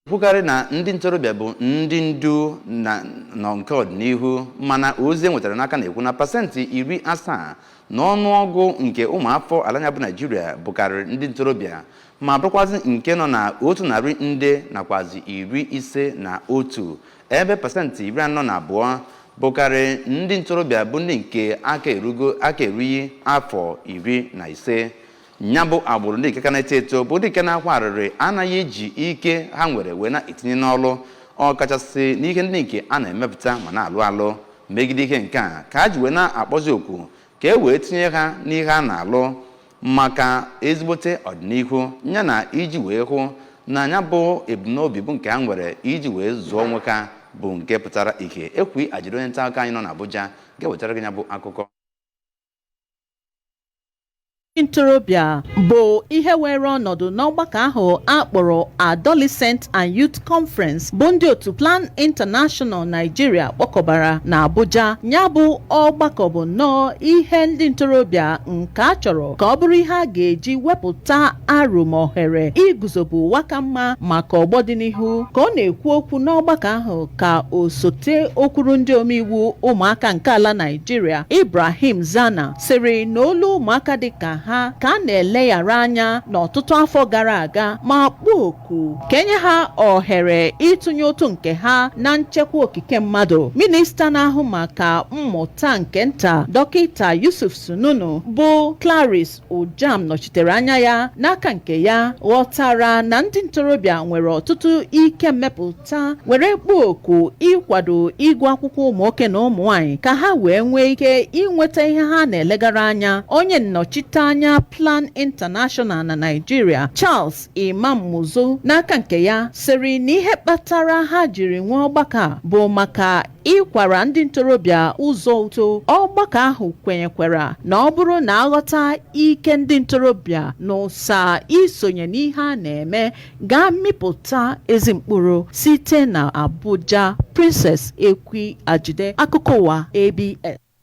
Kwukarị na ndị ntorobịa bụ ndị ndu na nọ nke ọdịnihu, mana ozi e nwetara n'aka na-ekwu na 70% n'ọnụọgụ nke ụmụafọ ala ya bụ Naijiria bụkarịrị ndị ntorobịa, ma bụrụkwazị nke nọ na 100 nde nakwazi 51, ebe 42% bụkarị ndị ntorobịa bụ ndị nke aka erugo aka erughị afọ 15. Ya bụ agbụrụ ndị nke ka na-eto eto bụ ndị nke na-akwa arịrị anaghị eji ike ha nwere wee na-etinye n'ọlụ, ọkachasị n'ihe ndị nke a na-emepụta ma na-alụ alụ. Megide ihe nke a ka ha ji wee na-akpọzi oku ka e wee tinye ha n'ihe a na-alụ maka ezigbote ọdịnihu, ya na iji wee hụ na ya bụ ebumnobi bụ nke ha nwere iji wee zụọ onwe ha bụ nke pụtara ihe. Ekwi ajiri onye nta akụkọ anyị nọ n'Abuja ga-ewetara gị ya bụ akụkọ. Ndị ntorobịa bụ ihe were ọnọdụ n'ọgbakọ ahụ a kpọrọ Adolescent and Youth Conference, bụ ndị otu Plan International Nigeria kpọkọbara na Abuja. Ya bụ ọgbakọ bụ nnọọ ihe ndị ntorobịa nke a chọrọ ka ọ bụrụ ihe a ga-eji wepụta aro ma ohere iguzobe ụwa ka mma maka ọgbọ dị n'ihu. Ka ọ na-ekwu okwu n'ọgbakọ ahụ, ka osote okwuru ndị omeiwu ụmụaka nke ala Nigeria, Ibrahim Zana, sịrị na olu ụmụaka dị ka ha ka a na-eleghara anya n'ọtụtụ afọ gara aga, ma kpọọ oku ka enye ha ohere ịtụnye ụtụ nke ha na nchekwa okike mmadụ. Minista na-ahụ maka mmụta nke nta, Dọkịta Yusuf Sununu, bụ Clarice Ujam nọchitere anya ya, n'aka nke ya ghọtara na ndị ntorobịa nwere ọtụtụ ike mmepụta, were kpọọ oku ịkwado ịgụ akwụkwọ ụmụ nwoke na ụmụ nwanyị ka ha wee nwee ike inweta ihe ha na-elegara anya. Onye nnọchite anya Plan International na Nigeria, Charles Imam Muzo, n'aka nke ya sịrị na ihe kpatara ha jiri nwee ọgbakọ a bụ maka ịkwara ndị ntorobịa ụzọ uto. Ọgbakọ ahụ kwenyekwara na ọ bụrụ na aghọta ike ndị ntorobịa na ụsa isonye n'ihe a na-eme ga-amịpụta ezi mkpụrụ. Site na Abuja, Princess Ekwi Ajide, akụkọ ụwa ABS.